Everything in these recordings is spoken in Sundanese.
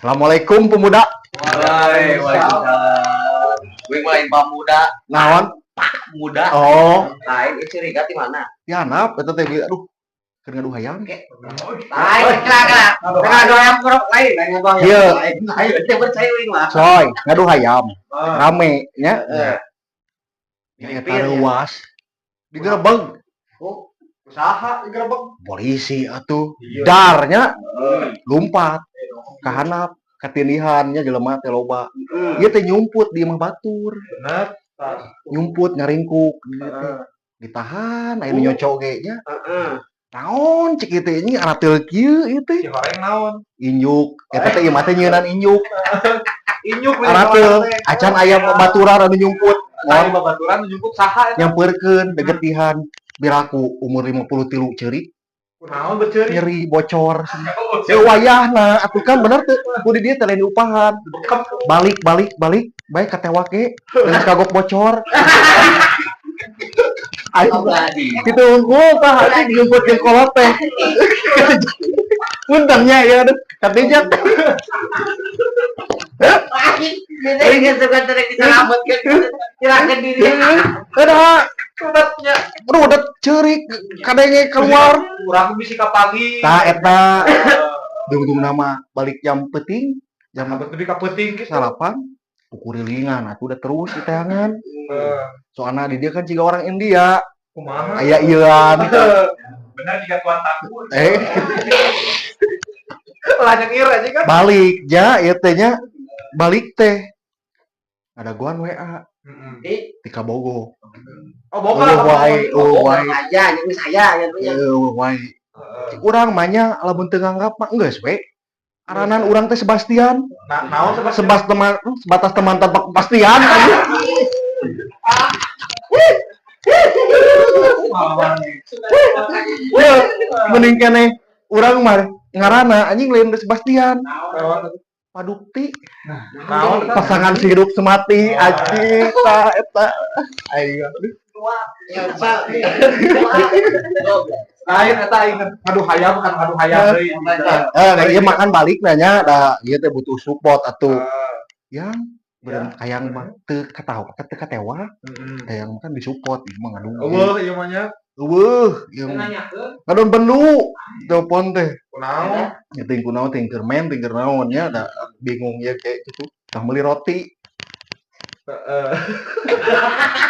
Assalamualaikum, pemuda. Waalaikumsalam. Gue lain pemuda, Naon? Muda. Oh, Lain itu curiga di mana? Ya nap eta teh, aduh. Keur ngadu hayam. Lain, kira kira. Ngadu hayam kerok lain, lain ngadu hayam. Iya. Lain, lain teu percaya uing mah. Coy, ngadu hayam. Rame nya. Heeh. Ya eta reuas. Digerebeg. Oh, Usaha digerebek. Polisi atuh. Iya. Darnya lompat ka handap, katindihan nya jelema teh loba. Ieu teh nyumput di imah batur. Bener. Nyumput ngaringkuk di dieu teh. Ditahan aya nu nyocok ge nya. Naon cek ieu teh, ini arateul kieu ieu teh. Si horeng naon? Injuk. Eta teh imah teh nyeunan injuk. Inyuk. Arateul acan aya baturan anu nyumput. Aya babaturan nyumput saha eta? Nyamperkeun degetihan. Biraku umur 53 ceurik. Kunaon beceurik? Nyeri bocor. Ya wayahna atuh kan, bener teu? Ku di dieu teh lain diupahan. Bekep. Balik balik balik baik katewak ge geus kagok bocor. Ayo kitu unggul tah anjing, nyumput jeung kolot teh. Punten nya ya, aduh katijat. Jadi geus suka terek diselametkeun. Nyerahkeun diri. Ada Udatnya. Aduh, udah ceurik kadenge keluar. Urang bisi kapanggih. Tah eta dungdung nama balik jam peuting, jam Abet nepi ka peuting kitu. 9 kukurilingan atuh udah terus diteangan. Heeh. Soalnya di dia kan jiga orang India. Kumaha? Aya ieuan. Benar jika tuan takut. Eh. Lah nyengir aja kan. Balik ja ieu teh nya, balik teh ada guan WA Heeh. ti Kabogo. Oh, boga. Eueuh wae, eueuh wae. Aja yang saya yang punya. Eueuh wae. Urang mah nya lamun teu nganggap mah geus we. Aranan urang teh Sebastian. Nah, naon Sebastian? Sebas teman, sebatas teman tanpa kepastian anjing. Ya, mending keneh urang mah ngaranna anjing lain Sebastian. Naon? Padukti. Naon? Pasangan hidup semati anjing, ta eta. Aing. Ya, Pak. Lain eta aing ngadu hayam kan, ngadu hayam deui. Eh, nah, ieu makan balik nanya da ieu teh butuh support atuh. Yang beureum hayang mah teu katawa, teu katewa, hayang mah kan disupport, ieu mah ngadu. Eueuh ieu mah nya. Eueuh, ieu mah. Ngadon bendu telepon teh. Kunaon? Ya teuing kunaon, teuing keur men, teuing keur naon nya, da bingung ya kayak gitu. Tah meuli roti. Heeh.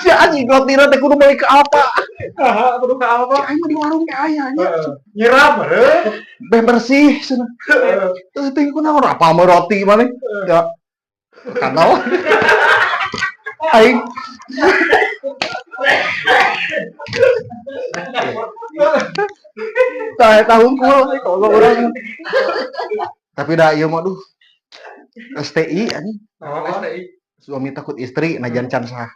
Si anjing roti teh kudu meuli ke apa? Saha kudu ka apa? Si aing mah di warung ge aya nya. Nyiram heuh. Beh bersih cenah. Teuing teuing kunaon apa mau roti maneh? Ya. Kanal. Aing tah eta hungkul kalau urang. Tapi dah ieu mah duh. STI anjing. Naon STI? Suami takut istri najan can sah.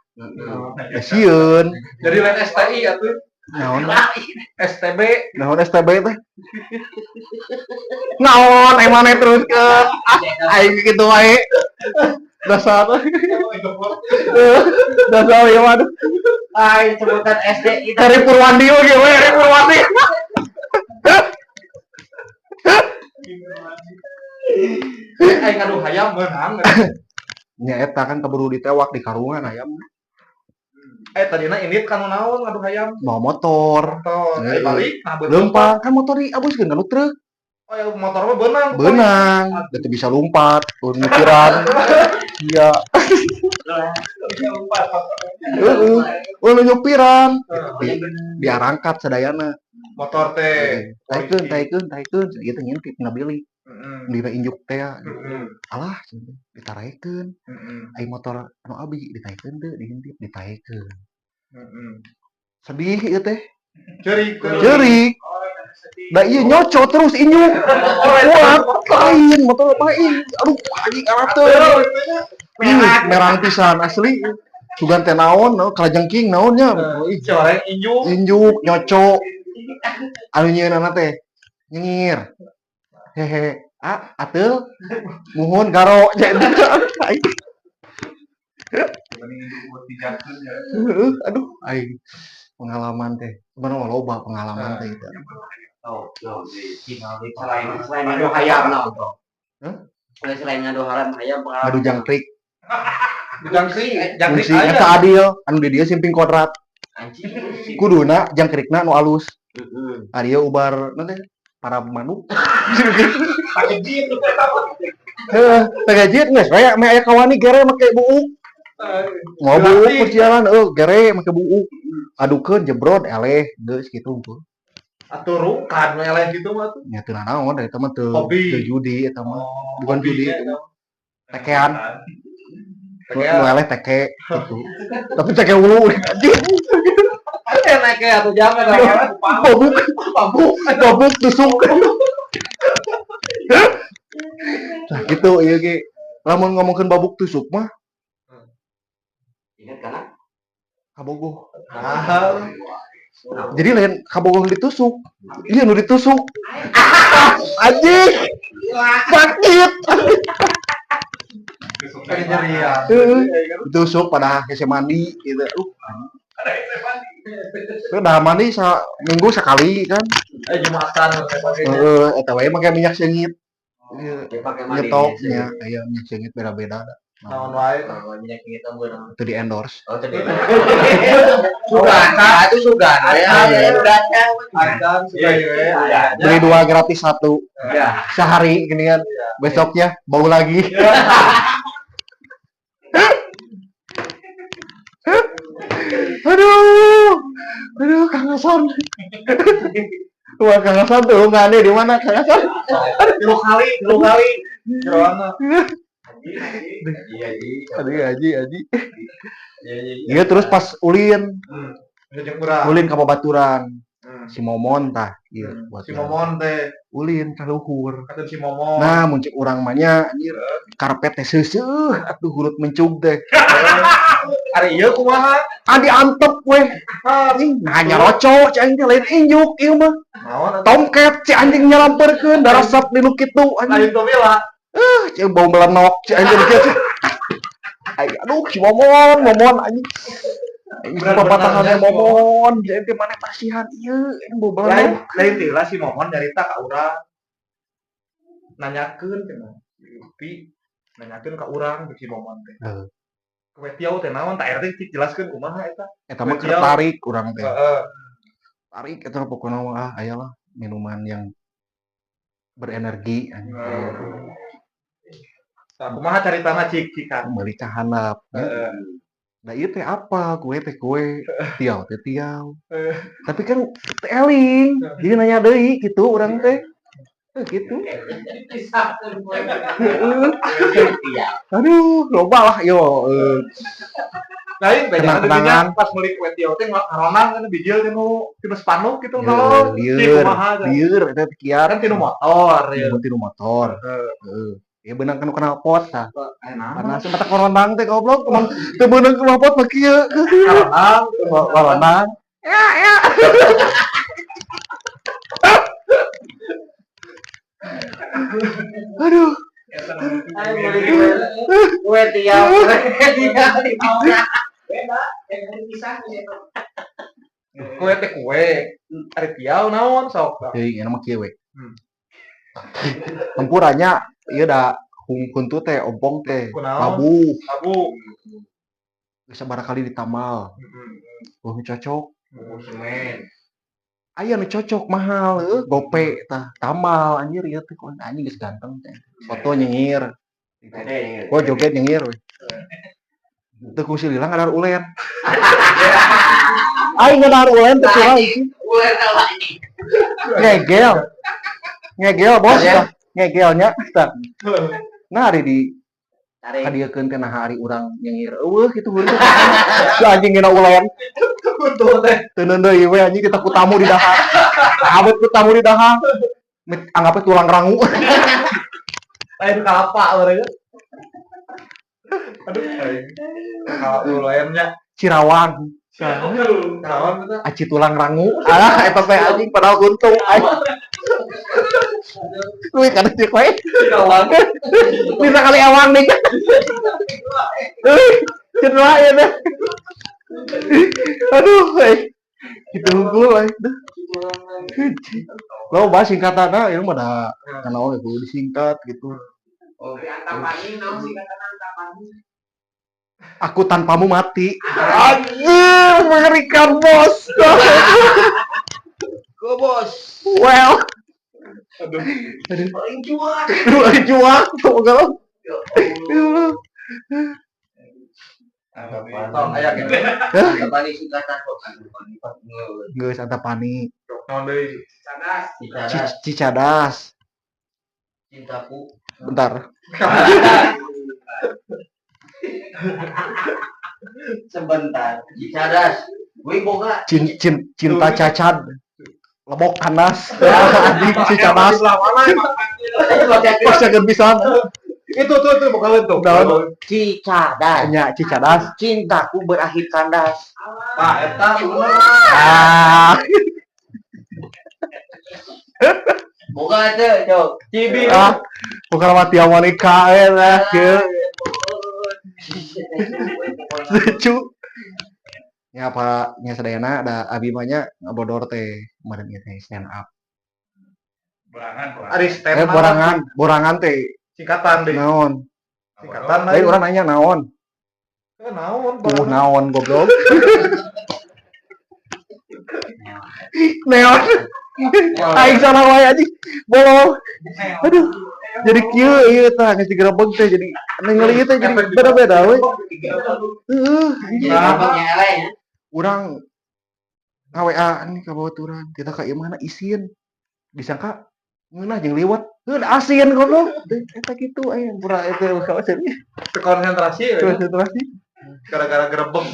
Ya sieun. Jadi lain STI atuh. Naon? STB. Naon STB teh? Naon emane teruskeun? Ah, aing kitu wae. Dasar. Dasar ieu mah aduh. Ay, sebutan SDI. Heri Purwandi oge we, Heri Purwandi. Aing ngadu hayam meunang. Nya eta kan keburu ditewak di karungan ayam. Eh, tadina indit kanu naon ngadu hayam? Bawa motor. Motor. Eh, balik nah beunang. Leumpang kan motor diabuskeun kana truk. Oh ya, motor mah beunang. Beunang, da teu bisa lumpat, turun mikiran. Iya. Bisa lompat. Heeh. Ulah nyupiran. Di diarangkat sadayana. Motor teh. Taikeun, taikeun, taikeun, ieu teh ngintip ngabilik. Dina injuk teh. Alah, cenah ditaraekeun. Ai motor anu abi ditaekeun teu, diintip, ditaekeun. Sedih ieu teh. Ceurik. Ceurik. Da ieu nyocot terus injuk. Kuat lain motor lain. Aduh anjing arateul. Ih, merang pisan asli. Sugan teh naon, naon kalajengking naon nya. Ih, Coreng injuk. Injuk, nyocok. Anu nyieunana teh nyengir. Hehe, ah, ateul muhun garo. Aing. Mending injuk buat dijakeun ya. Heeh, aduh aing pengalaman teh. Sebenarnya loba pengalaman teh itu. Oh, oh, selain selain ngadu hayam naon tuh? Hah? Nggak, selain ngadu haram hayam pengalaman. Ngadu jangkrik. Jangkrik, jangkrik Fungsi aya. Eta adil anu di dieu simping kodrat. Anjing. Kuduna jangkrikna nu alus. Heeh. Ari ieu ubar nanti para manuk. Pakejit. Heeh, tagajit geus we meh aya kawani gere make buuk. Mau buuk perjalanan eueuh gere make buuk. Adukeun jebrod eleh geus kitu hungkul. Atuh rungkan eleh gitu mah tuh. Nya teu nanaon da eta mah teu Hobi. Teu judi eta mah. Oh, Bukan judi hobinya itu. Eta. Tekean. Nu Tekean. nu eleh teke gitu. Tapi teke wulu anjing. Ada neke atuh jangan Babuk, Babuk. Babuk tusuk. Nah gitu ieu ge. Lamun ngomongkeun babuk tusuk mah Ingat kana? Kabogoh. Nah, Jadi lain kabogoh ditusuk. Iya nu ditusuk. Anjing. Sakit. Kayak nyeri ya. Heeh. Ditusuk pada hese mandi gitu. Udah mandi minggu sekali kan. Eh, Jumatan Heeh, eta wae make minyak seungit. Iya, Dia pakai mandi. nyetok nya aya minyak seungit beda-beda. Naon wae. Oh, minyak seungit beunang. Itu di endorse. Oh, tadi. Sugan, itu sugan. Ya, sugan. Acan suka ieu. Beli dua gratis satu Ya. sehari gini kan. Besoknya bau lagi. Aduh. Aduh, Kang Hasan. Wah, Kang Hasan tuh nggak ada di mana Kang Hasan? Tilu kali, tilu kali. Jeroana. Iya, iya. Aduh, Haji, Haji. Iya, iya. Iya, terus pas ulin, Jeung urang. Ulin ka babaturan. Si Momon tah, iya buat Si Momon teh, ulin ka luhur. kata si Momon. Nah, mun cek urang mah nya anjir karpet teh seuseuh atuh hurut mencug teh. Ari ieu kumaha? Ah diantep weh. Anjing nah nyaroco cek aing teh lain injuk ieu mah. Naon atuh? Tomket cek anjing nyalamperkeun darasap di nu kitu anjing. Lain tomila. Ah, cek bau melenok cek anjing kieu. Ay, aduh si Momon, Momon anjing. Aing Benar-benarnya papatahannya si Momon. Momon, cek aing teh maneh pasihan ieu bau Lain melenok. Lain teh si Momon nyarita ka urang. Nanyakeun cenah. Si Upi nanyakeun ka urang si Momon teh. Heeh. Kue tiaw teh naon tah RT cik jelaskeun kumaha eta. Eta mah Kue tiaw. tarik urang teh. Heeh. Tarik eta pokoknya mah ah aya lah minuman yang berenergi anjing. Tah kumaha caritana cik cikan. Meuli ka handap. Heeh. Nah ieu teh apa? Kue teh kue, tiaw teh tiaw. Heeh. Tapi kan teh eling, jadi nanya deui gitu urang teh. Eh, gitu. Heeh. Iya. Aduh, loba lah yo. Lain teh jangan Kenang-kenangan. dinya pas meuli kue tiaw teh ngaronang kan bijil tinu tinu spanduk gitu naon. Cik Lieur, kumaha teh. lieur eta teh kiar. Kan tinu motor ya. Tinu motor. Heeh. Ya beunang kan knalpot tah. Eh naon? Karena mata koronang teh goblok, emang teu beunang knalpot mah kieu. Ngaronang. Koronang. Ya, ya. Aduh. Ayo beli kue tiaw, kue tiaw di mana? Kue teh kue. Ari tiaw naon sok. Jadi ini mah kieu we. Hmm. Tempurannya ieu da huntu teh ompong teh Kunaon? labuh Labu. Geus sabaraha kali ditamal. Oh, nu cocok. Semen. Aya nu cocok mahal heuh gope tah tamal anjir ieu teh anjing geus ganteng teh. Foto nyengir. Oh joget nyengir we. Teu kungsi lila ngadahar ulen. Aing ngadahar ulen teh kurang. Ulen lagi. Ngegel. Ngegel bos. Ya. Ngegelnya tah. Nah ari di Tarik. kadieukeun teh nah ari urang nyengir eueuh kitu heureum. Si anjing ngena ulen. Betul teh. Teu deui we anjing kita ku tamu di dahar. Abet ku tamu di dahar. Anggapnya tulang rangu. Lain kalapa mereka. Aduh, aing. Kalau ulennya Cirawang. Naon eta? Aci tulang rangu. Ah eta teh anjing padahal untung aing. Wih, kada cek we. Cirawang. Bisa kali awang nih. Cedera ya deh. Aduh, eh. Gitu unggul lah itu. Lo bahas singkatannya, ini mah da karena oleh kudu disingkat gitu. Oh. Dari Antapani, naon sih katana Antapani? Aku tanpamu mati. Anjir, mengerikan, bos. Go, bos. Well, Aduh. Paling cuan. lu cuak, tuh kalau. Ya Allah. Tong aya gitu. Antapani singkatan kok. Antapani. Geus Antapani. Naon deui? Cadas. Cicadas. Cicadas. Cintaku. Bentar. Sebentar. Cicadas. Gue boga. Cinta cacat. Lebok kandas. Anjing Cicadas. Sebelah mana emang? Pas jangan bisa. Itu tuh tuh bukan tuh. Naon? Cicadas. Nya Cicadas. Cintaku berakhir kandas. Pak eta bener. Ah. Boga tuh, Cok. Cibi. Ah, bukan mati Monica eh lah kieu. Lucu. Ya apa nya sadayana ada abi mah nya ngabodor teh kemarin ieu teh stand up. Borangan, borangan. Ari stand Eh borangan, borangan teh singkatan deh. naon? Singkatan Lain orang nanya naon? Eh, naon? Tuh naon goblok. Neon. Aing salah wae anjing. Bolong. Aduh. Jadi kieu ieu tah geus digerebeg teh jadi ningali ieu teh jadi beda-beda we. Heeh. Jadi gampangnya eleh ya. Urang nga-WA nih ka babaturan, kita ka ieu mana isin. Disangka ngeunah jeung liwet. Heuh asin goblok. Eta kitu aya pura eta serius. Konsentrasi we. Konsentrasi. Gara-gara gerebek.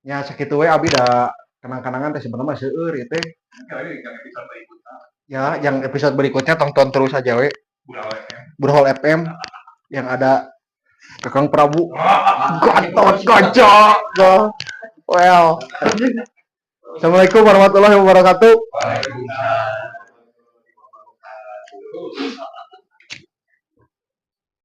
Ya sakitu we abi da kenang-kenangan teh sebenarnya mah seueur ieu teh. Kali yang episode berikutnya. Ya, yang episode berikutnya tonton terus aja we. Burahol FM. Burhol FM yang ada Kakang Prabu Gatot Kaca. Well. Assalamualaikum warahmatullahi wabarakatuh. Waalaikumsalam.